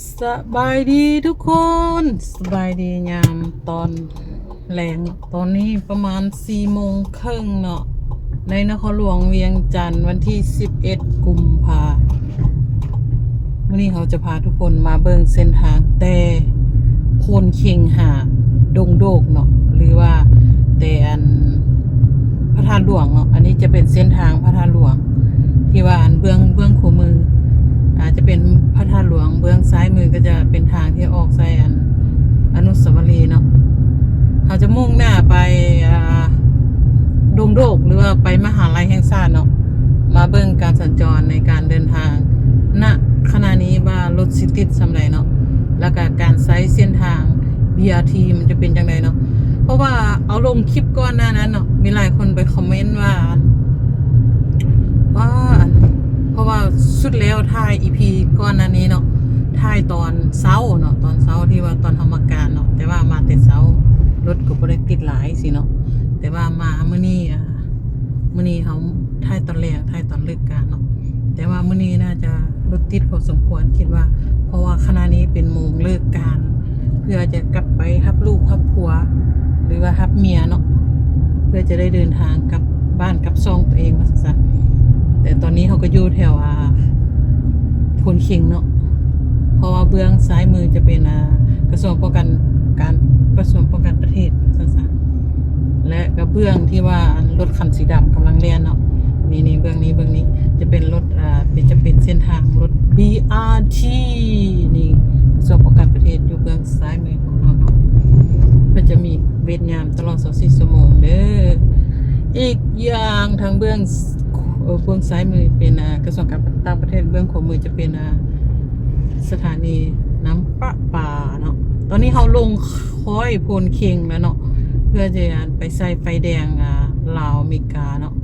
ສະບາຍດີທຸກຄົນ ສະບາຍດີຍາມຕອນແລງ. ຕອນນີ້ປະມານສີ່ໂມງເຄິ່ງເນາະ ໃນນະຄອນຫຼວງວຽງຈັນ ວັນທີສິບເອັດ ກຸມພາ. ມື້ນີ້ເຮົາຈະພາທຸກຄົນມາເບິ່ງເສັ້ນທາງແຕ່ໂພນເຄັງຫາດົງໂດກເນາະ ຫຼືວ່າແຕ່ອັນ ພະທາດຫຼວງເນາະ. ອັນນີ້ຈະເປັນເສັ້ນທາງພະທາດຫຼວງ ທີ່ວ່າອັນເບື້ອງ ເບື້ອງຂວາມື ອາ ຈະເປັນພະທາດຫຼວງ, ເບື້ອງຊ້າຍມືກໍຈະເປັນທາງທີ່ອອກໃສ່ອັນອະນຸສາວະລີເນາະ. ເຮົາຈະມຸ່ງໜ້າໄປ ອາ ດົງໂດກ ຫຼືວ່າໄປມະຫາໄລແຫ່ງຊາດເນາະ. ມາເບິ່ງການສັນຈອນໃນການເດີນທາງ ນະ ຂະນະນີ້ວ່າລົດຊິຕິດສ່ຳໃດເນາະ ແລ້ວກະການໃຊ້ເສັ້ນທາງ ບີອາທີ ມັນຈະເປັນຈັ່ງໃດເນາະ. ເພາະວ່າເອົາລົງຄລິບກ່ອນໜ້ານັ້ນເນາະ ມີຫຼາຍຄົນໄປຄອມເມັນວ່າ ວ່າ ເພາະວ່າສຸດແລ້ວຖ່າຍອີພີກ່ອນໜ້ານີ້ເນາະ ຖ່າຍຕອນເຊົ້າເນາະ ຕອນເຊົ້າທີ່ວ່າຕອນເຮົາມາການເນາະ ແຕ່ວ່າມາແຕ່ເຊົ້າ ລົດກໍບໍ່ໄດ້ຕິດຫຼາຍຊີ້ເນາະ. ແຕ່ວ່າມາມື້ນີ້ ອາ ມື້ນີ້ເຮົາຖ່າຍຕອນແລງ ຖ່າຍຕອນເລີກການເນາະ ແຕ່ວ່າມື້ນີ້ໜ້າຈະລົດຕິດພໍສົມຄວນ ຄິດວ່າ ເພາະວ່າຂະນະນີ້ເປັນໂມງເລີກການ ເພື່ອຈະກັບໄປຮັບລູກຮັບຜົວ ຫຼືວ່າຮັບເມຍເນາະ ເພື່ອຈະໄດ້ເດີນທາງກັບບ້ານກັບຊ່ອງຕົວເອງວ່າຊັ້ນຊະ. ແຕ່ຕອນນີ້ເຮົາກໍຢູ່ແຖວ ອາ ໂພນເຄັງເນາະ ເພາະວ່າເບື້ອງຊ້າຍມືຈະເປັນ ອາ ກະຊວງປ້ອງກັນ ການ ກະຊວງປ້ອງກັນປະເທດວ່າຊັ້ນຊະ. ແລະກະເບື້ອງທີ່ວ່າອັນລົດຄັນສີດຳກຳລັງແລ່ນເນາະ ນີ້ ນີ້ ເບື້ອງນີ້ ເບື້ອງນີ້ຈະເປັນລົດ ອາ ເປັນ ຈະເປັນເສັ້ນທາງລົດ ບີອາທີ ນີ້ ກະຊວງປ້ອງກັນປະເທດຢູ່ເບື້ອງຊ້າຍມືຂອງເຮົາເນາະ. ເພິ່ນຈະມີເວນຍາມຕະຫຼອດຊາວສີ່ຊົ່ວໂມງເດີ. ອີກຢ່າງທາງເບື້ອງ ເອີ ເບື້ອງຊ້າຍມືເປັນ ອາ ກະຊວງການຕ່າງປະເທດ ເບື້ອງຂວາມືຈະເປັນ ອາ ສະຖານີນ້ຳປະປາເນາະ. ຕອນນີ້ເຮົາລົງຄ້ອຍໂພນເຄັງແລ້ວເນາະ ເພື່ອຈະໄປໃສ່ໄຟແດງ ອາ ລາວອາເມລິກາເນາະ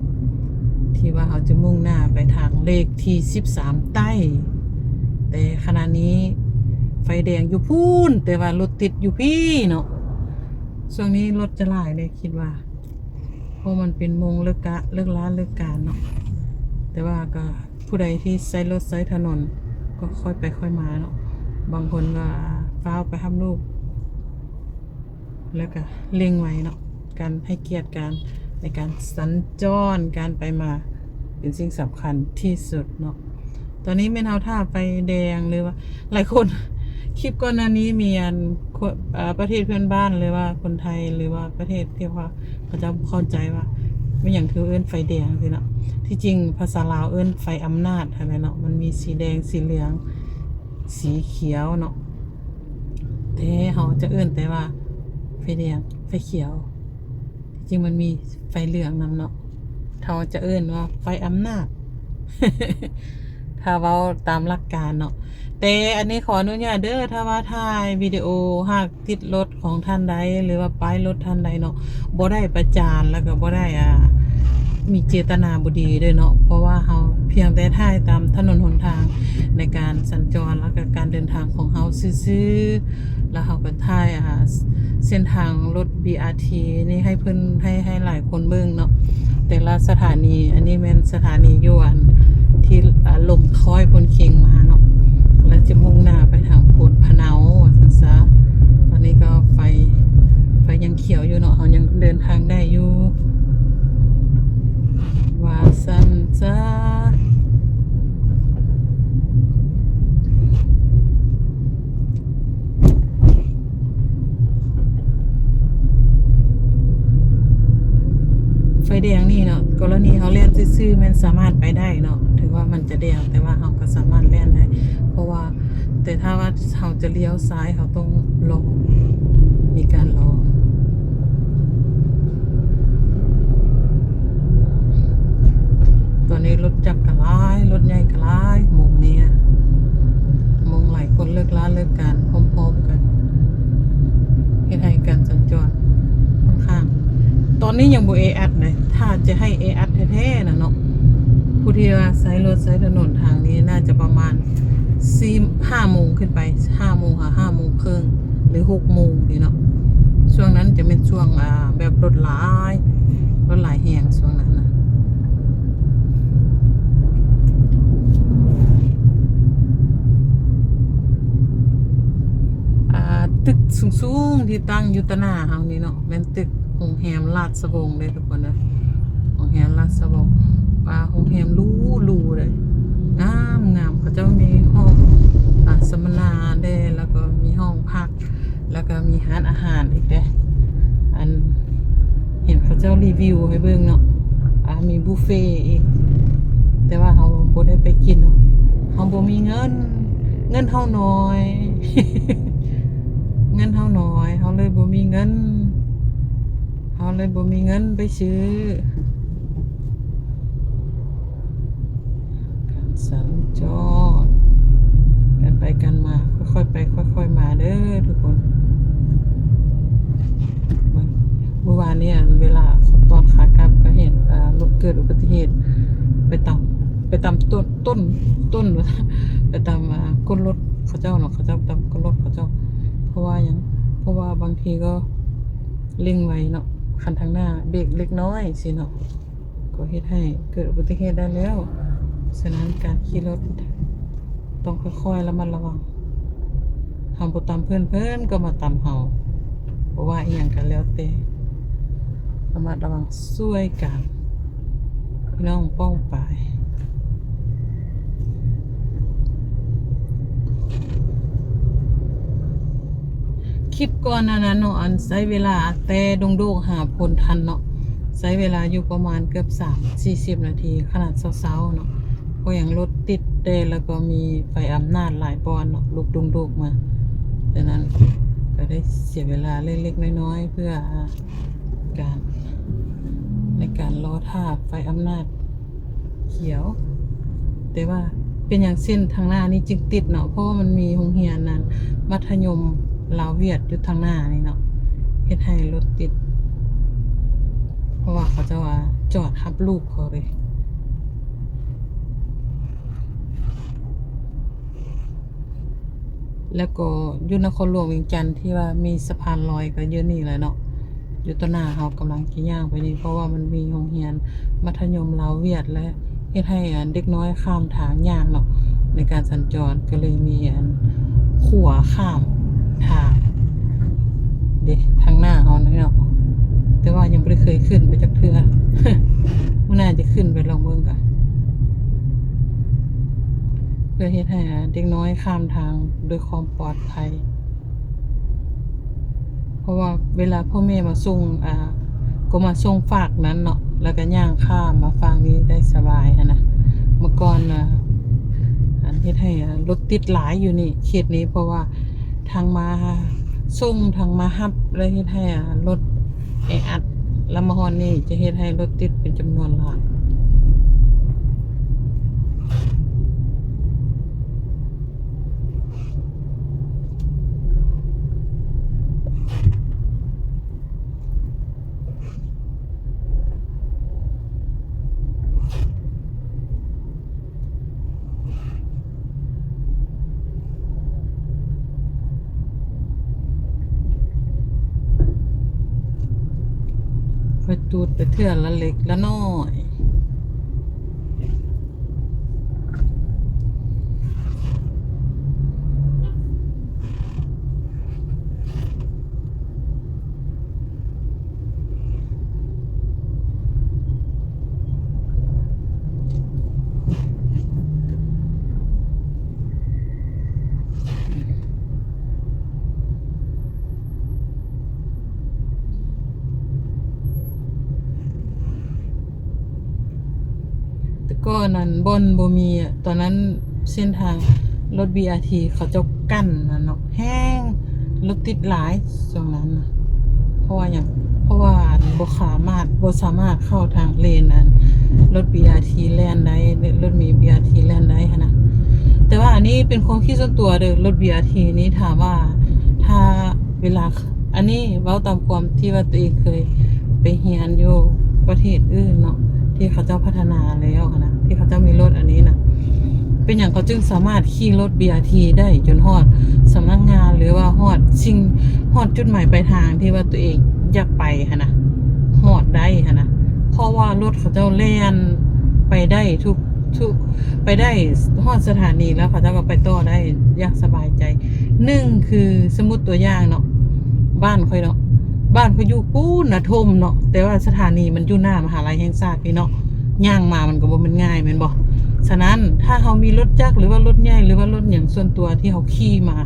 ທີ່ວ່າເຮົາຈະມຸ່ງໜ້າໄປທາງເລກທີສິບສາມໃຕ້ ແຕ່ຂະນະນີ້ໄຟແດງຢູ່ພຸ້ນ ແຕ່ວ່າລົດຕິດຢູ່ພີ້ເນາະ. ຊ່ວງນີ້ລົດຈະຫຼາຍເດ້ ຄິດວ່າ ເພາະມັນເປັນໂມງເລີກກະ ເລີກລາເລີກການເນາະ ແຕ່ວ່າກໍ ຜູ້ໃດທີ່ໃຊ້ລົດໃຊ້ຖະໜົນກໍຄ່ອຍໄປຄ່ອຍມາເນາະ. ບາງຄົນກໍຟ້າວໄປຮັບລູກ ແລ້ວກໍເລັ່ງໄວເນາະ. ການໃຫ້ກຽດກັນໃນການສັນຈອນ ການໄປມາ ເປັນສິ່ງສຳຄັນທີ່ສຸດເນາະ. ຕອນນີ້ແມ່ນເຮົາຖ້າໄຟແດງ ຫຼືວ່າຫຼາຍຄົນ ຄລິບກ່ອນໜ້ານີ້ມີອັນ ຄົນ ເອີ ປະເທດເພື່ອນບ້ານ ຫຼືວ່າຄົນໄທ ຫຼືວ່າປະເທດທີ່ວ່າ ເຂົາເຈົ້າບໍ່ເຂົ້າໃຈວ່າແມ່ນຫຍັງຄືເອີ້ນໄຟແດງຊີ້ເນາະ. ທີ່ຈິງພາສາລາວເອີ້ນໄຟອຳນາດຫັ້ນແຫຼະເນາະ ມັນມີສີແດງ ສີເຫຼືອງ ສີຂຽວເນາະ ແຕ່ເຮົາຈະເອີ້ນແຕ່ວ່າໄຟແດງ ໄຟຂຽວ ທີ່ຈິງມັນມີໄຟເຫຼືອງນຳເນາະ ເຮົາຈະເອີ້ນວ່າໄຟອຳນາດ ຖ້າເວົ້າຕາມຫຼັກການເນາະ. ແຕ່ອັນນີ້ຂໍອະນຸຍາດເດີ ຖ້າວ່າຖ່າຍວິດີໂອຫາກ ຕິດລົດຂອງທ່ານໃດ ຫຼືວ່າປ້າຍລົດທ່ານໃດເນາະ ບໍ່ໄດ້ປະຈານ ແລ້ວກໍບໍ່ໄດ້ ອ່າ ມີເຈດຕະນາບໍ່ດີເດີເນາະ ເພາະວ່າເຮົາພຽງແຕ່ຖ່າຍຕາມຖະໜົນຫົນທາງໃນການສັນຈອນ ແລ້ວກໍການເດີນທາງຂອງເຮົາຊື່ໆ ແລ້ວເຮົາກໍຖ່າຍ ອ່າ ເສັ້ນທາງລົດ ບີອາທີ ນີ້ໃຫ້ເພິ່ນ ໃຫ້ ໃຫ້ຫຼາຍຄົນເບິ່ງເນາະ ແຕ່ລະສະຖານີ. ອັນນີ້ແມ່ນສະຖານີຢູ່ອັນ ທີ່ ອ່າ ລົງຄ້ອຍໂພນເຄັງມາເນາະ ແລ້ວຈະມຸ່ງໜ້າໄປທາງໂພນພະເນົາວ່າຊັ້ນຊະ. ຕອນນີ້ກໍໄຟ ໄຟຍັງຂຽວຢູ່ເນາະ ເຮົາຍັງເດີນທາງໄດ້ຢູ່ວ່າຊັ້ນຊະ. ໄຟແດງນີ້ເນາະ ກໍລະນີເຮົາແລ່ນຊື່ໆ ແມ່ນສາມາດໄປໄດ້ເນາະ ເຖິງວ່າມັນຈະແດງ ແຕ່ວ່າເຮົາກໍສາມາດແລ່ນໄດ້ ເພາະວ່າ ແຕ່ຖ້າວ່າເຮົາຈະລ້ຽວຊ້າຍ ເຮົາຕ້ອງລໍ ມີການລໍ. ຕອນນີ້ລົດຈັກກະຫຼາຍ ລົດໃຫຍ່ກະຫຼາຍ ໂມງນີ້ ໂມງຫຼາຍຄົນເລີກລາເລີກການພ້ອມໆກັນ ເຮັດໃຫ້ການສັນຈອນຂ້ອນຂ້າງ ຕອນນີ້ຍັງບໍ່ແອອັດເດ້. ຖ້າຈະໃຫ້ແອອັດແທ້ໆນະເນາະ ຜູ້ທີ່ວ່າໃຊ້ລົດໃຊ້ຖະໜົນທາງນີ້ ໜ້າຈະປະມານສີ່ ຫ້າໂມງຂຶ້ນໄປ ຫ້າໂມງຫາຫ້າໂມງເຄິ່ງ ຫຼືຫົກໂມງນີ້ເນາະ. ຊ່ວງນັ້ນຈະແມ່ນຊ່ວງ ອ່າ ແບບລົດຫຼາຍ ລົດຫຼາຍແຮງຊ່ວງນັ້ນນະ. ຕຶກສູງໆທີ່ຕັ້ງຢູ່ຕາໜ້າເຮົານີ້ເນາະ ແມ່ນຕຶກໂຮງແຮມລາຊະວົງເດ້ທຸກຄົນເດີ. ໂຮງແຮມລາຊະວົງ ວ່າໂຮງແຮມຫຼູໆເດ້ ງາມໆ. ເຂົາເຈົ້າມີຫ້ອງ ອາ ສຳມະນາເດ້ ແລ້ວກໍມີຫ້ອງພັກ ແລ້ວກໍມີຮ້ານອາຫານອີກເດ້. ອັນ ເຫັນເຂົາເຈົ້າຣີວິວໃຫ້ເບິ່ງເນາະ ອາ ມີບຸບເຟອີກ ແຕ່ວ່າເຮົາບໍ່ໄດ້ໄປກິນເນາະ ເຮົາບໍ່ມີເງິນ ເງິນເຮົາໜ້ອຍ ເງິນເຮົາໜ້ອຍ ເຮົາເລີຍບໍ່ມີເງິນ ເຮົາເລີຍບໍ່ມີເງິນໄປຊື້. ການສັນຈອນ ການໄປການມາ ຄ່ອຍໆໄປຄ່ອຍໆມາເດີທຸກຄົນ. ເມື່ອວານນີ້ ອັນ ເວລາຕອນຂາກັບກໍເຫັນ ອາ ລົດເກີດອຸບັດຕິເຫດ ໄປຕຳ ໄປຕຳຕົ້ນ ຕົ້ນ ຕົ້ນ ໄປຕຳ ອາ ກົ້ນລົດເຂົາເຈົ້າເນາະ ເຂົາເຈົ້າຕຳກົ້ນລົດເຂົາເຈົ້າ. ເພາະວ່າຫຍັງ? ເພາະວ່າບາງທີກໍເລັ່ງໄວເນາະ ຄັນທາງໜ້າເບຣກເລັກນ້ອຍຊີ້ເນາະ ກໍເຮັດໃຫ້ເກີດອຸບັດຕິເຫດໄດ້ແລ້ວ. ສະນັ້ນການຂີ່ລົດຕ້ອງຄ່ອຍໆລະມັດລະວັງ. ເຮົາບໍ່ຕຳເພິ່ນ ເພິ່ນກໍມາຕຳເຮົາ. ບໍ່ວ່າອີ່ຫຍັງກໍແລ້ວແຕ່ ລະມັດລະວັງຊ່ວຍກັນ ພີ່ນ້ອງປ້ອງປາຍ. ຄລິບກ່ອນໜ້ານັ້ນເນາະ ອັນໃຊ້ເວລາແຕ່ດົງໂດກຫາໂພນທັນເນາະ ໃຊ້ເວລາຢູ່ປະມານເກືອບສາມສີ່ສິບນາທີ ຂະໜາດເຊົ້າໆເນາະ ເພາະຫຍັງ ລົດຕິດແດ່ ແລ້ວກໍມີໄຟອຳນາດຫຼາຍບ່ອນເນາະ ລຸກດົງໂດກມາ. ດັ່ງນັ້ນກໍໄດ້ເສຍເວລາເລັກໆນ້ອຍໆ ເພື່ອ ການ ໃນການລໍຖ້າໄຟອຳນາດຂຽວ. ແຕ່ວ່າເປັນຫຍັງເສັ້ນທາງໜ້ານີ້ຈຶ່ງຕິດເນາະ ເພາະວ່າມັນມີໂຮງຮຽນນັ້ນ ມັດທະຍົມລາວຫວຽດຢູ່ທາງໜ້ານີ້ເນາະ ເຮັດໃຫ້ລົດຕິດ ເພາະວ່າເຂົາເຈົ້າວ່າຈອດຮັບລູກເຂົາເດ້. ແລ້ວກໍຢູ່ນະຄອນຫຼວງວຽງຈັນທີ່ວ່າມີສະພານລອຍກໍຢູ່ນີ້ແຫຼະເນາະ ຢູ່ຕໍ່ໜ້າເຮົາກຳລັງຊິຍ່າງໄປນີ້ ເພາະວ່າມັນມີໂຮງຮຽນມັດທະຍົມລາວຫວຽດ ແລະ ເຮັດໃຫ້ ອັນ ເດັກນ້ອຍຂ້າມທາງຍາກເນາະ ໃນການສັນຈອນ ກໍເລີຍມີ ອັນ ຂົວຂ້າມທາງເດ້ ທາງໜ້າເຮົານີ້ເນາະ ແຕ່ວ່າຍັງບໍ່ໄດ້ເຄີຍຂຶ້ນໄປຈັກເທື່ອ ມື້ໜ້າຈະຂຶ້ນໄປລອງເບິ່ງກະ ເພື່ອເຮັດໃຫ້ ອາ ເດັກນ້ອຍຂ້າມທາງດ້ວຍຄວາມປອດໄພ ເພາະວ່າເວລາພໍ່ແມ່ມາສົ່ງ ອາ ກໍມາສົ່ງຝາກນັ້ນເນາະ ແລ້ວກໍຍ່າງຂ້າມມາຝັ່ງນີ້ໄດ້ສະບາຍຫັ້ນນະ. ເມື່ອກ່ອນນະ ອັນເຮັດໃຫ້ ອາ ລົດຕິດຫຼາຍຢູ່ນີ້ ເຂດນີ້ ເພາະວ່າທາງມາສົ່ງ ທາງມາຮັບ ແລ້ວເຮັດໃຫ້ ອາ ລົດແອອັດ ແລ້ວມາຮອດນີ້ຈະເຮັດໃຫ້ລົດຕິດເປັນຈຳນວນຫຼາຍ. ຄ່ອຍຕູດໄປເທື່ອລະເລັກລະນ້ອຍ. ແຕ່ກ່ອນນັ້ນບ່ອນບໍ່ມີ ຕອນນັ້ນເສັ້ນທາງລົດບີອາທີເຂົາເຈົ້າກັ້ນຫັ້ນເນາະ ແຮງ ລົດຕິດຫຼາຍຊ່ວງນັ້ນນະ. ເພາະວ່າຫຍັງ? ເພາະວ່າອັນ ບໍ່ສາມາດ ບໍ່ສາມາດເຂົ້າທາງເລນອັນລົດບີອາທີແລ່ນໄດ້ ລົດມີບີອາທີແລ່ນໄດ້ຫັ້ນນະ. ແຕ່ວ່າອັນນີ້ເປັນຄວາມຄິດສ່ວນຕົວເດີ ລົດບີອາທີນີ້ ຖາມວ່າ ຖ້າເວລາ ອັນນີ້ເວົ້າຕາມຄວາມທີ່ວ່າຕົວເອງເຄີຍໄປຮຽນຢູ່ປະເທດອື່ນເນາະ ທີ່ເຂົາເຈົ້າພັດທະນາແລ້ວຫັ້ນນະ ທີ່ເຂົາເຈົ້າມີລົດອັນນີ້ນະ ເປັນຫຍັງເຂົາຈຶ່ງສາມາດຂີ່ລົດບີອາທີໄດ້ຈົນຮອດສຳນັກງານ ຫຼືວ່າຮອດສິ່ງ ຮອດຈຸດໝາຍປາຍທາງທີ່ວ່າຕົວເອງຢາກໄປຫັ້ນນະ ຮອດໄດ້ຫັ້ນນະ? ເພາະວ່າລົດເຂົາເຈົ້າແລ່ນໄປໄດ້ທຸກ ທຸກ ໄປໄດ້ຮອດສະຖານີແລ້ວ ເຂົາເຈົ້າກໍໄປຕໍ່ໄດ້ຢ່າງສະບາຍໃຈ. ໜຶ່ງຄື ສົມມຸດຕົວຢ່າງເນາະ ບ້ານຂ້ອຍເນາະ ບ້ານຂ້ອຍຢູ່ປູ້ນນະ ທົ່ມເນາະ ແຕ່ວ່າສະຖານີມັນຢູ່ໜ້າມະຫາໄລແຫ່ງຊາດພີ້ເນາະ ຍ່າງມາມັນກໍບໍ່ແມ່ນງ່າຍແມ່ນບໍ່? ສະນັ້ນ ຖ້າເຮົາມີລົດຈັກ ຫຼືວ່າລົດໃຫຍ່ ຫຼືວ່າລົດຫຍັງສ່ວນຕົວທີ່ເຮົາຂີ່ມາ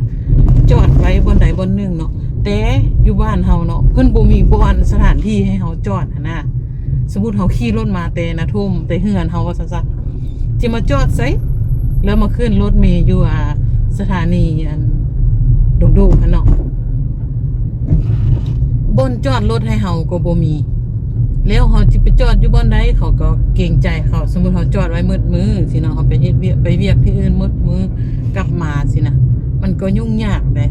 ຈອດໄວ້ບ່ອນໃດບ່ອນໜຶ່ງເນາະ ແຕ່ຢູ່ບ້ານເຮົາເນາະ ເພິ່ນບໍ່ມີບ່ອນສະຖານທີ່ໃຫ້ເຮົາຈອດຫັ້ນນະ. ສົມມຸດເຮົາຂີ່ລົດມາແຕ່ນະທົ່ມ ແຕ່ເຮືອນເຮົາວ່າຊັ້ນຊະ ຊິມາຈອດໃສ? ແລ້ວມາຂຶ້ນລົດເມຢູ່ ອ່າ ສະຖານີອັນດົງໂດກຫັ້ນເນາະ ບ່ອນຈອດລົດໃຫ້ເຮົາກໍບໍ່ມີ ແລ້ວເຮົາຊິໄປຈອດຢູ່ບ່ອນໃດ? ເຂົາກໍເກງໃຈເຂົາ ສົມມຸດເຮົາຈອດໄວ້ໝົດມື້ຊີ້ເນາະ ເຮົາໄປເຮັດວຽກ ໄປວຽກທີ່ອື່ນໝົດມື້ ກັບມາຊີ້ນະ ມັນກໍຫຍຸ້ງຍາກເດ້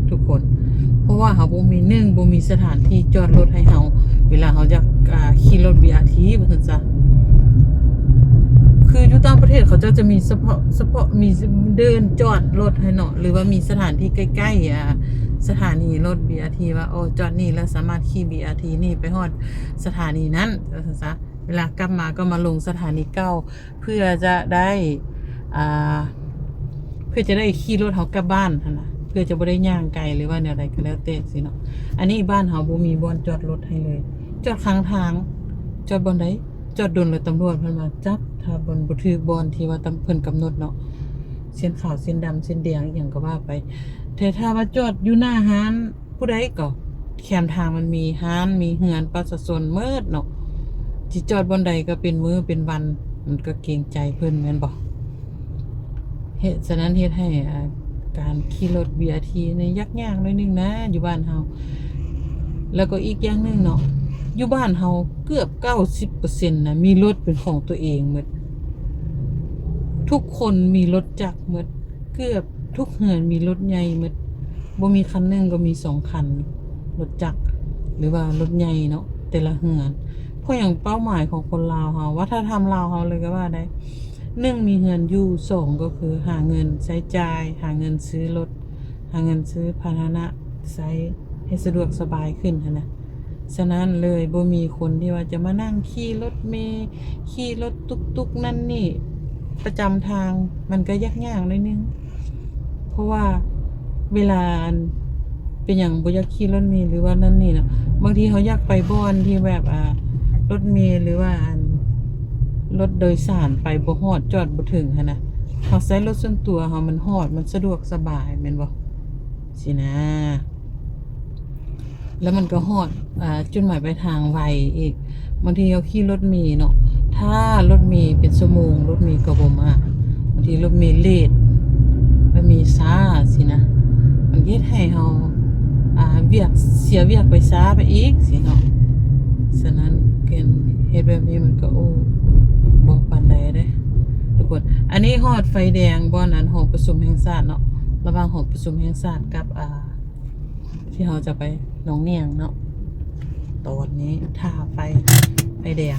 ທຸກຄົນ ເພາະວ່າເຮົາບໍ່ມີ ໜຶ່ງ ບໍ່ມີສະຖານທີ່ຈອດລົດໃຫ້ເຮົາ ເວລາເຮົາຢາກ ອ່າ ຂີ່ລົດ ບີອາທີ ວ່າຊັ້ນຊະ ຄືຢູ່ຕ່າງປະເທດເຂົາເຈົ້າຈະມີສະເພາະ ສະເພາະມີເດີ່ນຈອດລົດໃຫ້ເນາະ ຫຼືວ່າມີສະຖານທີ່ໃກ້ໆ ອ່າ ສະຖານີລົດ ບີອາທີ ວ່າ ໂອ້ ຈອດນີ້ແລ້ວສາມາດຂີ່ ບີອາທີ ນີ້ໄປຮອດສະຖານີນັ້ນ ວ່າຊັ້ນຊະ ເວລາກັບມາກໍມາລົງສະຖານີເກົ່າ ເພື່ອຈະໄດ້ ອ່າ ເພື່ອຈະໄດ້ຂີ່ລົດເຮົາກັບບ້ານຫັ້ນນະ ເພື່ອຈະບໍ່ໄດ້ຍ່າງໄກ ຫຼືວ່າແນວໃດກໍແລ້ວແຕ່ຊີ້ເນາະ. ອັນນີ້ບ້ານເຮົາບໍ່ມີບ່ອນຈອດລົດໃຫ້ເລີຍ ຈອດຂ້າງທາງ ຈອດບ່ອນໃດ? ຈອດດົນແລ້ວຕຳຫຼວດເພິ່ນມາຈັບ ຖ້າມັນບໍ່ຖືກບ່ອນທີ່ວ່າຕຳ ເພິ່ນກຳນົດເນາະ ເສັ້ນຂາວ ເສັ້ນດຳ ເສັ້ນແດງ ອີ່ຫຍັງກໍວ່າໄປ. ແຕ່ຖ້າວ່າຈອດຢູ່ໜ້າຮ້ານ ຜູ້ໃດກໍແຄມທາງມັນມີຮ້ານ ມີເຮືອນປະຊາຊົນໝົດເນາະ ຊິຈອດບ່ອນໃດກໍເປັນມື້ເປັນວັນ ມັນກໍເກງໃຈເພິ່ນແມ່ນບໍ່? ເຮັດ ສະນັ້ນເຮັດໃຫ້ ອ່າ ການຂີ່ລົດ ບີອາທີ ນີ້ຍາກໆໜ້ອຍໜຶ່ງນະ ຢູ່ບ້ານເຮົາ. ແລ້ວກໍອີກຢ່າງໜຶ່ງເນາະ ຢູ່ບ້ານເຮົາເກືອບເກົ້າສິບເປີເຊັນນະ ມີລົດເປັນຂອງຕົວເອງໝົດ ທຸກຄົນມີລົດຈັກໝົດ ເກືອບທຸກເຮືອນມີລົດໃຫຍ່ໝົດ ບໍ່ມີຄັນໜຶ່ງກໍມີສອງຄັນ ລົດຈັກ ຫຼືວ່າລົດໃຫຍ່ເນາະ ແຕ່ລະເຮືອນ. ເພາະຫຍັງ? ເປົ້າໝາຍຂອງຄົນລາວເຮົາ ວັດທະນະທຳລາວເຮົາເລີຍກໍວ່າໄດ້ ໜຶ່ງ ມີເຮືອນຢູ່ ສອງ ກໍຄືຫາເງິນໃຊ້ຈ່າຍ ຫາເງິນຊື້ລົດ ຫາເງິນຊື້ພາຫະນະໃຊ້ໃຫ້ສະດວກສະບາຍຂຶ້ນຫັ້ນນະ. ສະນັ້ນເລີຍ ບໍ່ມີຄົນທີ່ວ່າຈະມານັ່ງຂີ່ລົດເມ ຂີ່ລົດຕຸກຕຸກນັ້ນນີ້ປະຈຳທາງ ມັນກໍຍາກໆໜ້ອຍໜຶ່ງ ເພາະວ່າເວລາ ອັນ ເປັນຫຍັງບໍ່ຢາກຂີ່ລົດເມ ຫຼືວ່ານັ້ນນີ້ນະ ບາງທີເຮົາຢາກໄປບ່ອນທີ່ແບບ ອ່າ ລົດເມ ຫຼືວ່າ ອັນ ລົດໂດຍສານໄປບໍ່ຮອດ ຈອດບໍ່ເຖິງຫັ້ນນະ ເຮົາໃຊ້ລົດສ່ວນຕົວເຮົາ ມັນຮອດ ມັນສະດວກສະບາຍແມ່ນບໍ່? ຊີ້ນະ ແລ້ວມັນກໍຮອດ ອ່າ ຈຸດໝາຍປາຍທາງໄວອີກ. ບາງທີເຮົາຂີ່ລົດເມເນາະ ຖ້າລົດເມເປັນຊົ່ວໂມງ ລົດເມກໍບໍ່ມາ ບາງທີລົດເມເລດ ລົດເມຊ້າຊີ້ນະ ມັນເຮັດໃຫ້ເຮົາ ອ່າ ວຽກ ເສຍວຽກໄປຊ້າໄປອີກຊີ້ເນາະ. ສະນັ້ນ ການເຮັດແບບນີ້ມັນກໍ ໂອ້ ບໍ່ປານໃດເດ້ທຸກຄົນ. ອັນນີ້ຮອດໄຟແດງບ່ອນ ອັນ ຫໍປະຊຸມແຫ່ງຊາດເນາະ ລະຫວ່າງຫໍປະຊຸມແຫ່ງຊາດກັບ ອ່າ ທີ່ເຮົາຈະໄປໜອງໜ້ຽງເນາະ. ຕອນນີ້ຖ້າໄຟ ໄຟແດງ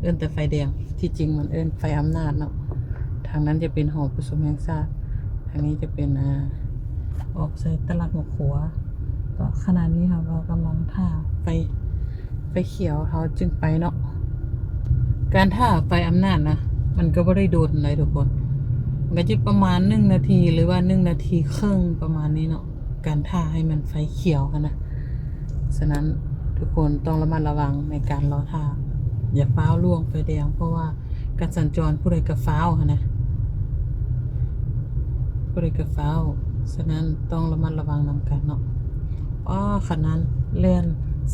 ເອີ້ນແຕ່ໄຟແດງ ທີ່ຈິງມັນເອີ້ນໄຟອຳນາດເນາະ. ທາງນັ້ນຈະເປັນຫໍປະຊຸມແຫ່ງຊາດ ທາງນີ້ຈະເປັນ ອ່າ ອອກໃສ່ຕະຫຼາດຫົວຂົວ. ກໍຂະນະນີ້ເຮົາກໍກຳລັງຖ້າໄຟ ໄຟຂຽວເຮົາຈຶ່ງໄປເນາະ. ການຖ້າໄຟອຳນາດນະ ມັນກໍບໍ່ໄດ້ດົນໃດທຸກຄົນ ມັນກໍຈະປະມານໜຶ່ງນາທີ ຫຼືວ່າໜຶ່ງນາທີເຄິ່ງປະມານນີ້ເນາະ. ການຖ້າໃຫ້ມັນໄຟຂຽວຫັ້ນນະ. ສະນັ້ນ ທຸກຄົນຕ້ອງລະມັດລະວັງໃນການລໍຖ້າ ຢ່າຟ້າວລ່ວງໄຟແດງ ເພາະວ່າການສັນຈອນຜູ້ໃດກໍຟ້າວຫັ້ນນະ ຜູ້ໃດກໍຟ້າວ. ສະນັ້ນຕ້ອງລະມັດລະວັງນຳກັນເນາະ. ອ້າ ຄັນນັ້ນແລ່ນ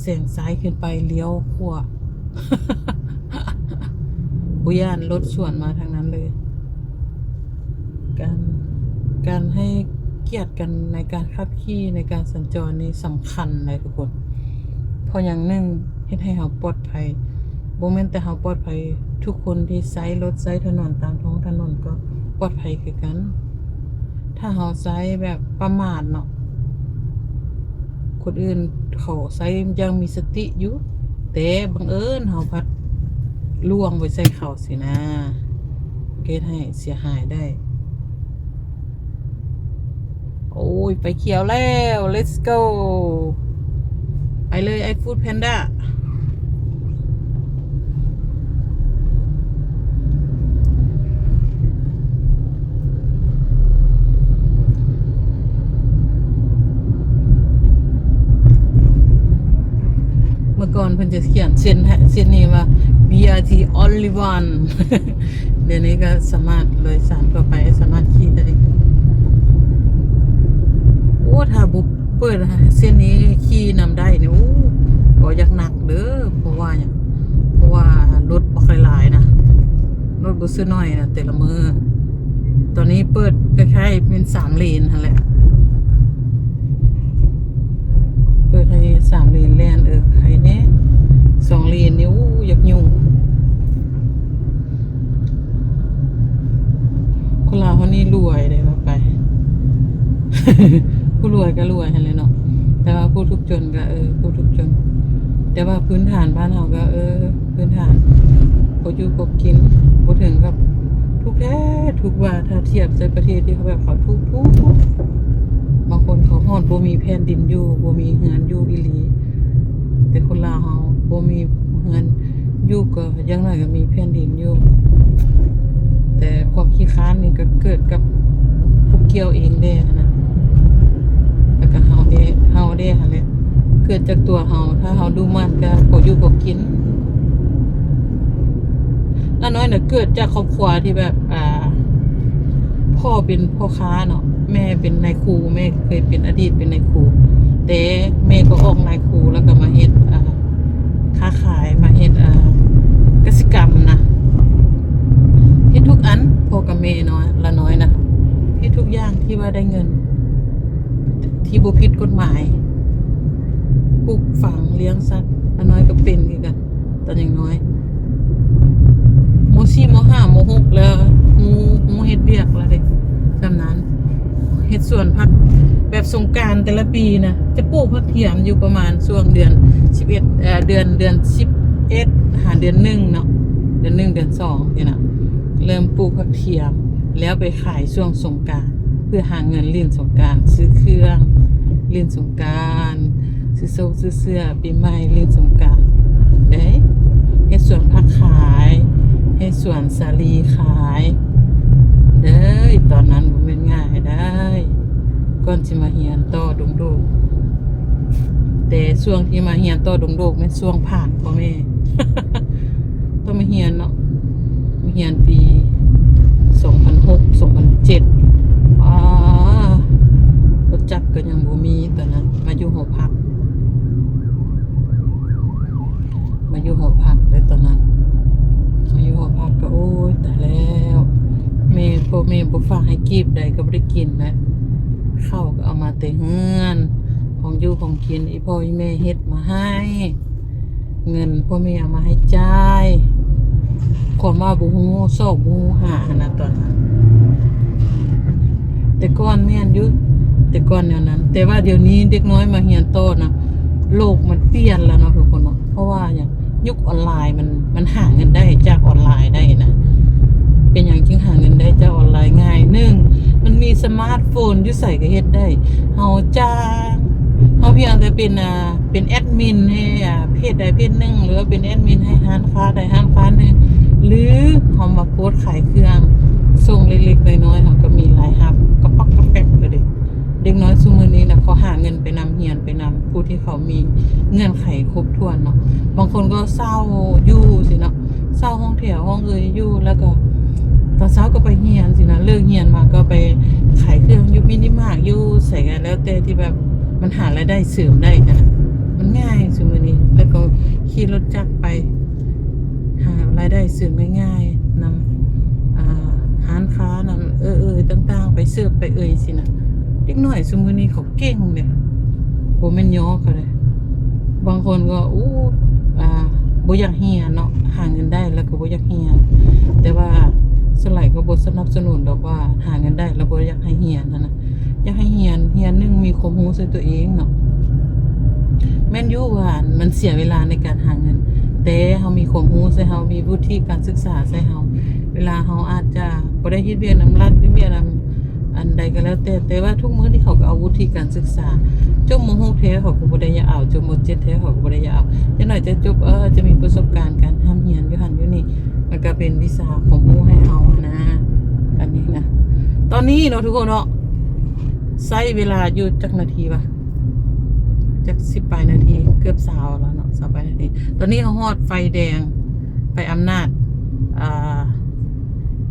ແຊງຊ້າຍຂຶ້ນໄປ ລ້ຽວຂວາ ບໍ່ຢ້ານລົດສວນມາທາງນັ້ນເລີຍ. ການ ການໃຫ້ກຽດກັນໃນການຂັບຂີ່ ໃນການສັນຈອນນີ້ສຳຄັນເດ້ທຸກຄົນ. ເພາະຫຍັງ? ໜຶ່ງ ເຮັດໃຫ້ເຮົາປອດໄພ ບໍ່ແມ່ນແຕ່ເຮົາປອດໄພ ທຸກຄົນທີ່ໃຊ້ລົດໃຊ້ຖະໜົນຕາມທ້ອງຖະໜົນກໍປອດໄພຄືກັນ. ຖ້າເຮົາໃຊ້ແບບປະໝາດເນາະ ຄົນອື່ນເຂົາໃຊ້ຢ່າງມີສະຕິຢູ່ ແຕ່ບັງເອີນເຮົາພັດລ່ວງໄປໃສ່ເຂົາຊີ້ນະ ເຮັດໃຫ້ເສຍຫາຍໄດ້. ໂອ້ຍ ໄຟຂຽວແລ້ວ ເລັດໂກ ໄປເລີຍ ໄອ້ຟູດແພນດ້າ. ກ່ອນເພິ່ນຈະຂຽນເສັ້ນ ເສັ້ນນີ້ວ່າ ບີອາທີ ອອນລີວັນ ດຽວນີ້ກໍສາມາດໂດຍສານທົ່ວໄປ ສາມາດຂີ່ໄດ້. ໂອ້ ຖ້າບໍ່ເປີດເສັ້ນນີ້ຂີ່ນຳໄດ້ນີ້ ໂອ້ ກໍຢາກໜັກເດີ້. ເພາະວ່າຫຍັງ? ເພາະວ່າລົດບໍ່ຄ່ອຍຫຼາຍນະ ລົດບໍ່ຊື່ໜ້ອຍນະແຕ່ລະມື້. ຕອນນີ້ເປີດຄ້າຍໆເປັນສາມເລນຫັ້ນແຫຼະ ເປີດໃຫ້ສາມເລນແລ່ນ ເອີ ໄຄແດ່. ສອງເລນນີ້ ໂອ້ ຢາກຫຍຸ້ງ. ຄົນລາວເຮົານີ້ລວຍເດ້ ວ່າໄປ ຜູ້ລວຍກໍລວຍຫັ້ນແຫຼະເນາະ ແຕ່ວ່າຜູ້ທຸກຈົນກໍ ເອີ ຜູ້ທຸກຈົນ. ແຕ່ວ່າພື້ນຖານບ້ານເຮົາກໍ ເອີ ພື້ນຖານພໍຢູ່ພໍກິນ ບໍ່ເຖິງກັບທຸກແທ້ທຸກວ່າ ຖ້າທຽບໃສ່ປະເທດທີ່ເຂົາແບບເຂົາທຸກໆ. ບາງຄົນເຂົາຮອດບໍ່ມີແຜ່ນດິນຢູ່ ບໍ່ມີເຮືອນຢູ່ອີ່ຫຼີ. ແຕ່ຄົນລາວເຮົາບໍ່ມີເຮືອນຢູ່ ກໍຢ່າງໜ້ອຍກໍມີແຜ່ນດິນຢູ່. ແຕ່ຄວາມຂີ້ຄ້ານນີ້ກໍເກີດກັບຜູ້ກ່ຽວເອງແດ່ຫັ້ນນະ ແລ້ວກໍເຮົາແດ່ ເຮົາແດ່ຫັ້ນແຫຼະ ເກີດຈາກຕົວເຮົາ. ຖ້າເຮົາດຸໝັ່ນກໍພໍຢູ່ພໍກິນ. ລານ້ອຍນະເກີດຈາກຄອບຄົວທີ່ແບບ ອ່າ ພໍ່ເປັນພໍ່ຄ້າເນາະ ແມ່ເປັນນາຍຄູ ແມ່ເຄີຍເປັນ ອະດີດເປັນນາຍຄູ ແຕ່ແມ່ກໍອອກນາຍຄູ ແລ້ວກໍມາເຮັດ ອ່າ ຄ້າຂາຍ ມາເຮັດ ອ່າ ກະສິກຳນະ ເຮັດທຸກອັນ. ພໍ່ກັບແມ່ນ້ອຍ ລານ້ອຍນະ ເຮັດທຸກຢ່າງທີ່ວ່າໄດ້ເງິນ ທີ່ບໍ່ຜິດກົດໝາຍ ປູກຝັງ ລ້ຽງສັດ. ລານ້ອຍກໍເປັນຄືກັນ ຕອນຍັງນ້ອຍ ມໍສີ່ ມໍຫ້າ ມໍຫົກ ແລ້ວຮູ້ ຮູ້ເຮັດວຽກແລ້ວເດ້ ຊ່ຳນັ້ນ. ເຮັດສວນຜັກ ແບບສົງການແຕ່ລະປີນະ ຈະປູກຜັກທຽມຢູ່ປະມານຊ່ວງເດືອນສິບເອັດ ເອີ ເດືອນ ເດືອນສິບເອັດ ຫາເດືອນໜຶ່ງເນາະ ເດືອນໜຶ່ງ ເດືອນສອງນີ້ນະ ເລີ່ມປູກຜັກທຽມ ແລ້ວໄປຂາຍຊ່ວງສົງການ ເພື່ອຫາເງິນຫຼິ້ນສົງການ ຊື້ເຄື່ອງຫຼິ້ນສົງການ ຊື້ໂຊງຊື້ເສື້ອປີໃໝ່ ຫຼິ້ນສົງການເດ້. ເຮັດສວນຜັກຂາຍ ເຮັດສວນສາລີຂາຍເດີ້. ຕອນນັ້ນບໍ່ແມ່ນງ່າຍໄດ໋ ກ່ອນຊິມາຮຽນຕໍ່ດົງໂດກ. ແຕ່ຊ່ວງທີ່ມາຮຽນຕໍ່ດົງໂດກແມ່ນຊ່ວງຜ່ານພໍ່ແມ່ ຕ້ອງມາຮຽນເນາະ ມາຮຽນປີສອງພັນຫົກ ສອງພັນເຈັດ ອາ ລົດຈັກກໍຍັງບໍ່ມີຕອນນັ້ນ. ມາຢູ່ຫໍພັກ ມາຢູ່ຫໍພັກເດ້ຕອນນັ້ນ ມາຢູ່ຫໍພັກກໍ ໂອ້ຍ ຕາຍແລ້ວ ແມ່ ພໍ່ແມ່ບໍ່ຝາກໃຫ້ກີບໃດກໍບໍ່ໄດ້ກິນແຫຼະ. ເຂົ້າກໍເອົາມາແຕ່ເຮືອນ ຂອງຢູ່ຂອງກິນ ອີ່ພໍ່ອີ່ແມ່ເຮັດມາໃຫ້ ເງິນພໍ່ແມ່ເອົາມາໃຫ້ຈ່າຍ ຄວາມວ່າບໍ່ຮູ້ຊອກບໍ່ຮູ້ຫາຫັ້ນນະຕອນນັ້ນ. ແຕ່ກ່ອນແມ່ນຢູ່ ແຕ່ກ່ອນແນວນັ້ນ ແຕ່ວ່າດຽວນີ້ເດັກນ້ອຍມາຮຽນຕໍ່ນະ ໂລກມັນປ່ຽນແລ້ວເນາະທຸກຄົນເນາະ. ເພາະວ່າຫຍັງ? ຍຸກອອນລາຍມັນ ມັນຫາເງິນໄດ້ຈາກອອນລາຍໄດ້ນະ. ເປັນຫຍັງຈຶ່ງຫາເງິນໄດ້ຈາກອອນລາຍ? ງ່າຍ ໜຶ່ງ ມັນມີສະມາດໂຟນ ຢູ່ໃສກໍເຮັດໄດ້. ເຮົາຈ້າງ ເຮົາພຽງແຕ່ເປັນ ອ່າ ເປັນແອດມິນໃຫ້ ອ່າ ເພຈໃດເພຈໜຶ່ງ ຫຼືວ່າເປັນແອດມິນໃຫ້ຮ້ານຄ້າໃດຮ້ານຄ້າໜຶ່ງ ຫຼືເຮົາມາໂພສຂາຍເຄື່ອງ ສົ່ງເລັກໆນ້ອຍໆ ເຮົາກໍມີລາຍຮັບກະປັກກະແປັກແລ້ວເດ້. ເດັກນ້ອຍຊຸມື້ນີ້ນະ ເຂົາຫາເງິນໄປນຳ ຮຽນໄປນຳ ຜູ້ທີ່ເຂົາມີເງື່ອນໄຂຄົບຖ້ວນເນາະ. ບາງຄົນກໍເຊົ່າຢູ່ຊີ້ເນາະ ເຊົ່າຫ້ອງແຖວຫ້ອງເອີຍຢູ່ ແລ້ວກໍຕອນເຊົ້າກໍໄປຮຽນຊີ້ນະ ເລີກຮຽນມາກໍໄປຂາຍເຄື່ອງຢູ່ມິນິມາດ ຢູ່ໃສກໍແລ້ວແຕ່ທີ່ແບບມັນຫາລາຍໄດ້ເສີມໄດ້ຫັ້ນນະ. ມັນງ່າຍຊຸມື້ນີ້ ແລ້ວກໍຂີ່ລົດຈັກໄປ ຫາລາຍໄດ້ເສີມງ່າຍໆ ນຳ ອ່າ ຮ້ານຄ້າ ນຳເອີ່ໆຕ່າງໆ ໄປເສີບໄປເອີ່ຍຊີ້ນະ. ເດັກນ້ອຍຊຸມື້ນີ້ເຂົາເກັ່ງເດ້ ບໍ່ແມ່ນຍໍເຂົາເດ້. ບາງຄົນກໍ ໂອ້ ອ່າ ບໍ່ຢາກຮຽນເນາະ ຫາເງິນໄດ້ແລ້ວກໍບໍ່ຢາກຮຽນ ແຕ່ວ່າສ່ວນຫຼາຍກໍບໍ່ສະໜັບສະໜູນດອກວ່າຫາເງິນໄດ້ແລ້ວບໍ່ຢາກໃຫ້ຮຽນຫັ້ນນະ. ຢາກໃຫ້ຮຽນ ຮຽນໜຶ່ງມີຄວາມຮູ້ໃສ່ຕົວເອງເນາະ. ແມ່ນຢູ່ວ່າມັນເສຍເວລາໃນການຫາເງິນ ແຕ່ເຮົາມີຄວາມຮູ້ໃສ່ເຮົາ ມີວຸດທິການສຶກສາໃສ່ເຮົາ ເວລາເຮົາອາດຈະບໍ່ໄດ້ເຮັດວຽກນຳລັດ ເຮັດວຽກນຳອັນໃດກໍແລ້ວແຕ່ ແຕ່ວ່າທຸກມື້ນີ້ເຂົາກໍເອົາວຸດທິການສຶກສາ ຈົບ ມ.ຫົກ ແທ້ເຂົາກໍບໍ່ໄດ້ຢາກເອົາ ຈົບ ມ.ເຈັດ ແທ້ເຂົາກໍບໍ່ໄດ້ຢາກເອົາ. ຢ່າງໜ້ອຍຈະຈົບ ເອີ ຈະມີປະສົບການການຮ່ຳຮຽນຢູ່ຫັ້ນຢູ່ນີ້ ມັນກໍເປັນວິຊາຄວາມຮູ້ໃຫ້ເຮົາຫັ້ນນະ ອັນນີ້ນະ. ຕອນນີ້ເນາະທຸກຄົນເນາະ ໃຊ້ເວລາຢູ່ຈັກນາທີວະ? ຈັກສິບປາຍນາທີ ເກືອບຊາວແລ້ວເນາະ ຊາວປາຍນາທີ. ຕອນນີ້ເຮົາຮອດໄຟແດງ ໄຟອຳນາດ ອ່າ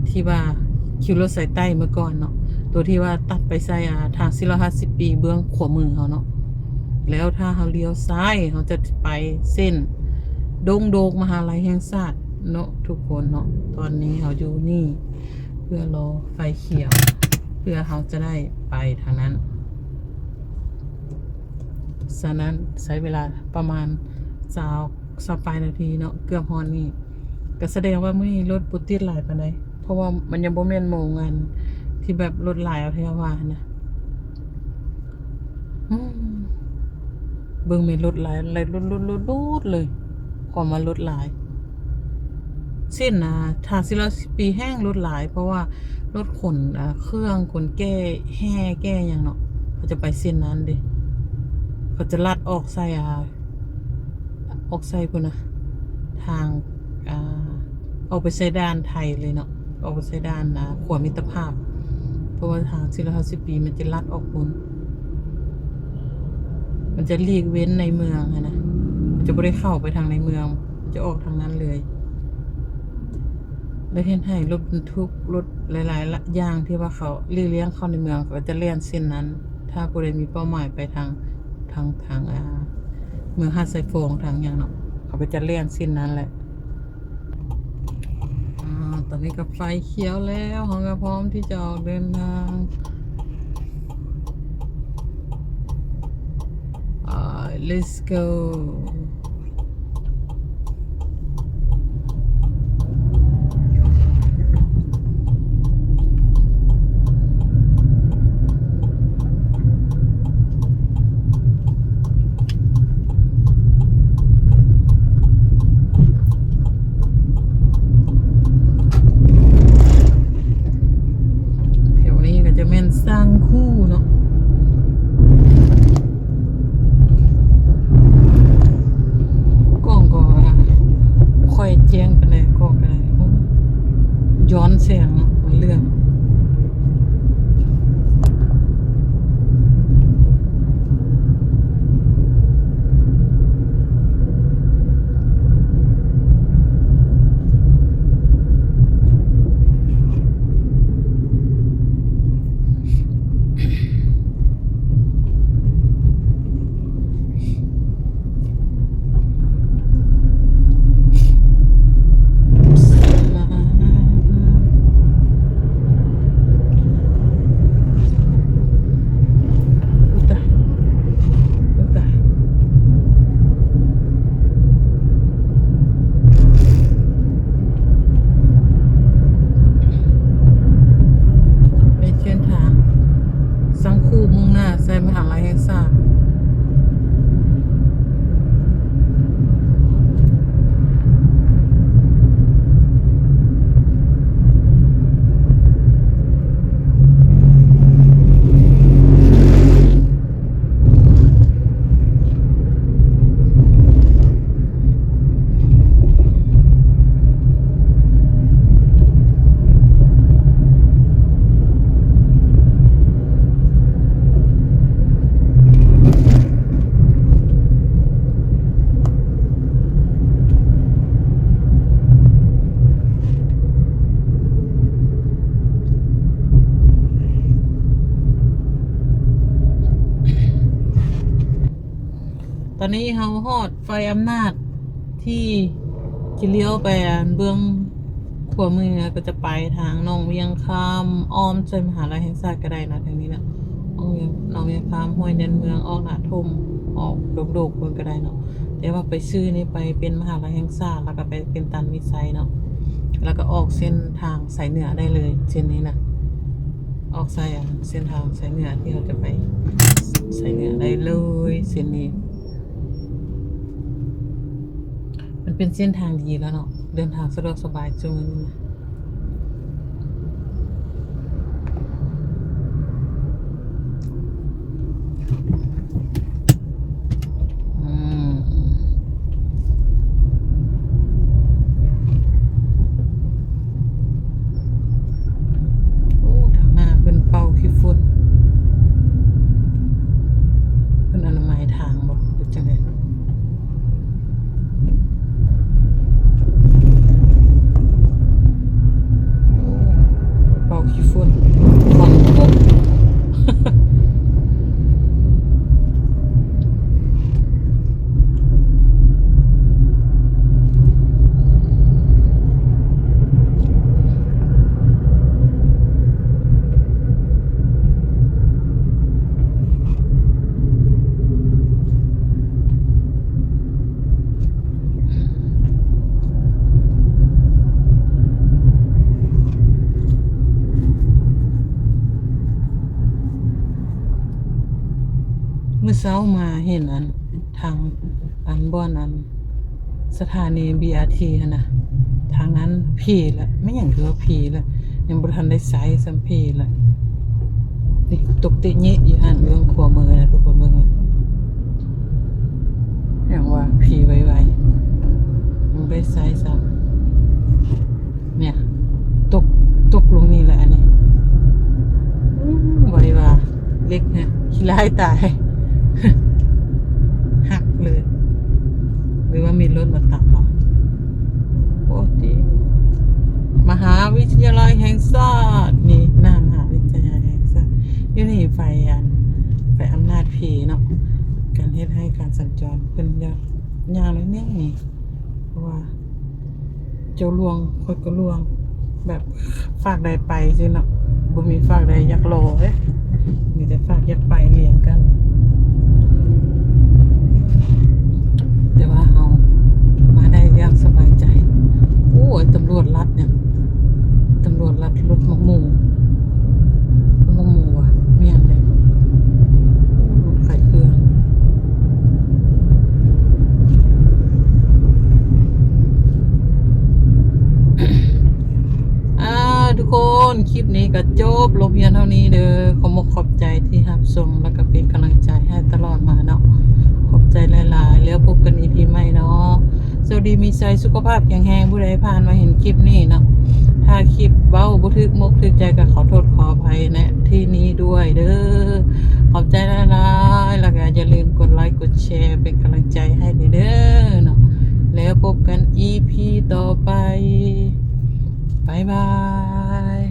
ທີ່ວ່າຄິວລົດສາຍໃຕ້ເມື່ອກ່ອນເນາະ ໂຕທີ່ວ່າຕັດໄປໃສ່ ອ່າ ທາງສີ່ຮ້ອຍຫ້າສິບປີເບື້ອງຂວາມືເຮົາເນາະ. ແລ້ວຖ້າເຮົາລ້ຽວຊ້າຍ ເຮົາຈະໄປເສັ້ນດົງໂດກມະຫາໄລແຫ່ງຊາດເນາະ ທຸກຄົນເນາະ. ຕອນນີ້ເຮົາຢູ່ນີ້ ເພື່ອລໍໄຟຂຽວ ເພື່ອເຮົາຈະໄດ້ໄປທາງນັ້ນ. ສະນັ້ນໃຊ້ເວລາປະມານຊາວ ຊາວປາຍນາທີເນາະ ເກືອບຮອດນີ້. ກະສະແດງວ່າມື້ນີ້ລົດບໍ່ຕິດຫຼາຍປານໃດ ເພາະວ່າມັນຍັງບໍ່ແມ່ນໂມງອັນທີ່ແບບລົດຫຼາຍເອົາແທ້ວ່າຫັ້ນນະ. ອືມ ເບິ່ງແມ່ນລົດຫຼາຍ ຫຼາຍ ຫຼຸດໆໆໆເລີຍ ຄວາມວ່າລົດຫຼາຍ. ເສັ້ນ ອ່າ ທາງສີ່ຮ້ອຍຫ້າສິບປີແຮ່ງລົດຫຼາຍ ເພາະວ່າລົດຂົນ ອ່າ ເຄື່ອງ ຂົນແກ້ແຮ່ແກ້ຫຍັງເນາະ ເຂົາຈະໄປເສັ້ນນັ້ນເດ້. ເຂົາຈະລັດອອກໃສ່ ອ່າ ອອກໃສ່ພຸ້ນນະ ທາງ ອ່າ ອອກໄປໃສ່ດ່ານໄທເລີຍເນາະ ອອກໄປໃສ່ດ່ານ ອ່າ ຂົວມິດຕະພາບ ເພາະວ່າທາງສີ່ຮ້ອຍຫ້າສິບປີມັນຈະລັດອອກພຸ້ນ ມັນຈະຫຼີກເວັ້ນໃນເມືອງຫັ້ນນະ ມັນຈະບໍ່ໄດ້ເຂົ້າໄປທາງໃນເມືອງ ມັນຈະອອກທາງນັ້ນເລີຍ. ແລະເຮັດໃຫ້ລົດບັນທຸກ ລົດຫຼາຍໆຢ່າງທີ່ວ່າເຂົາຫຼີກລ່ຽງເຂົ້າໃນເມືອງ ເຂົາຈະແລ່ນເສັ້ນນັ້ນ. ຖ້າຜູ້ໃດມີເປົ້າໝາຍໄປທາງ ທາງ ທາງ ອ່າ ເມືອງຫາດຊາຍຟອງ ທາງຫຍັງເນາະ ເຂົາກໍຈະແລ່ນເສັ້ນນັ້ນແຫຼະ. ອ່າ ຕອນນີ້ກໍໄຟຂຽວແລ້ວ ເຮົາກໍພ້ອມທີ່ຈະອອກເດີນທາງ. ໄປ let's go. ແຖວນີ້ກໍຈະແມ່ນສັງຄູເນາະ. ກ້ອງກໍບໍ່ຄ່ອຍແຈ້ງປານໃດ ກ້ອງກໍໄດ້ ໂອ້ ຍ້ອນແສງເນາະ ມັນເຫຼືອງ. ໃນເສັ້ນທາງສັງຄູມຸ່ງໜ້າໃສ່ມະຫາໄລແຫ່ງຊາດ. ຕອນນີ້ເຮົາຮອດໄຟອຳນາດ ທີ່ຈະລ້ຽວໄປອັນເບື້ອງຂວາມື ແລ້ວກໍຈະໄປທາງໜອງວຽງຄຳ ອ້ອມໃສ່ມະຫາໄລແຫ່ງຊາດກໍໄດ້ນະ ທາງນີ້ນະ ໜອງວຽງ ໜອງວຽງຄຳ ຫ້ວຍແດນເມືອງ ອອກໜ້າທົ່ມ ອອກດົງໂດກເບິ່ງກໍໄດ້ເນາະ. ແຕ່ວ່າໄປຊື່ນີ້ໄປເປັນມະຫາໄລແຫ່ງຊາດ ແລ້ວກໍໄປເປັນຕັນວິໄຊເນາະ ແລ້ວກໍອອກເສັ້ນທາງສາຍເໜືອໄດ້ເລີຍ ເສັ້ນນີ້ນະ ອອກສາຍ ອັນ ເສັ້ນທາງສາຍເໜືອ ທີ່ເຮົາຈະໄປສາຍເໜືອໄດ້ເລີຍ ເສັ້ນນີ້. ມັນເປັນເສັ້ນທາງດີແລ້ວເນາະ ເດີນທາງສະດວກສະບາຍຊຸມື້ນີ້ນະ. ອືມ ໂອ້ ທາງໜ້າເພິ່ນເປົ່າຂີ້ຝຸ່ນ ເພິ່ນອະນາໄມທາງບໍ່ ຫຼືຈັ່ງໃດ? ມື້ເຊົ້າມາເຫັນອັນ ທາງ ອັນ ບ່ອນອັນ ສະຖານີ ບີອາທີ ຫັ້ນນະ ທາງນັ້ນເພລະ ແມ່ນຫຍັງຄືວ່າເພລະ ຍັງບໍ່ທັນໄດ້ໃຊ້ຊ້ຳເພລະ. ນີ້ຕົກເຕະເຍະຢູ່ຫັ້ນ ເບື້ອງຂວາມືນະ ທຸກຄົນເບິ່ງ ຫຍັງວ່າເພໄວໆ ຍັງບໍ່ໄດ້ໃຊ້ຊ້ຳ. ເນຍ ຕົກ ຕົກລົງນີ້ແຫຼະ ອັນນີ້ ອືມ ບໍ່ໄດ້ວ່າ ເຫຼັກນະ ຂີ້ຮ້າຍຕາຍ ຫັກເລີຍ ຫຼືວ່າມີລົດມາຕຳເອົາ. ໂອ້ ຕິ ມະຫາວິທະຍາໄລແຫ່ງຊາດ ນີ້ ໜ້າມະຫາວິທະຍາໄລແຫ່ງຊາດ ຢູ່ນີ້ໄຟອັນ ໄຟອຳນາດເພເນາະ ການເຮັດໃຫ້ການສັນຈອນເພິ່ນຍາກ ຍາກໜ້ອຍໜຶ່ງນີ້ ເພາະວ່າເຈົ້າລ່ວງ ຂ້ອຍກໍລ່ວງ ແບບຟາກໃດໄປຊີ້ເນາະ ບໍ່ມີຟາກໃດຢາກລໍເດ້ ມີແຕ່ຟາກຢາກໄປລຽນກັນ. ແຕ່ວ່າເຮົາມາໄດ້ຢ່າງສະບາຍໃຈ. ໂອ້ຍ ຕຳຫຼວດລັດ ຕຳຫຼວດລັດລົດໝາກໝູ່ ລົດໝາກໝູ່ຫວາ ແມ່ນເດ້ ລົດຂາຍເຄື່ອງ. ອ່າ ທຸກຄົນ ຄລິບນີ້ກໍຈົບລົງພຽງເທົ່ານີ້ເດີ. ຂອບອົກຂອບໃຈທີ່ຮັບຊົມ ແລ້ວກໍເປັນກຳລັງໃຈໃຫ້ຕະຫຼອດມາເນາະ. ຂອບໃຈຫຼາຍໆ ແລ້ວພົບກັນອີພີໃໝ່ເນາະ. ໂຊກດີມີໄຊ ສຸຂະພາບແຂງແຮງ. ຜູ້ໃດຜ່ານມາເຫັນຄລິບນີ້ເນາະ ຖ້າຄລິບເວົ້າບໍ່ຖືກມົກຖືກໃຈ ກໍຂໍໂທດຂໍອະໄພ ນະ ທີ່ນີ້ດ້ວຍເດີ. ຂອບໃຈຫຼາຍໆ ແລ້ວກໍຢ່າລືມກົດໄລກົດແຊເປັນກຳລັງໃຈໃຫ້ແດ່ເດີເນາະ. ແລ້ວພົບກັນອີພີຕໍ່ໄປ. ບາຍບາຍ.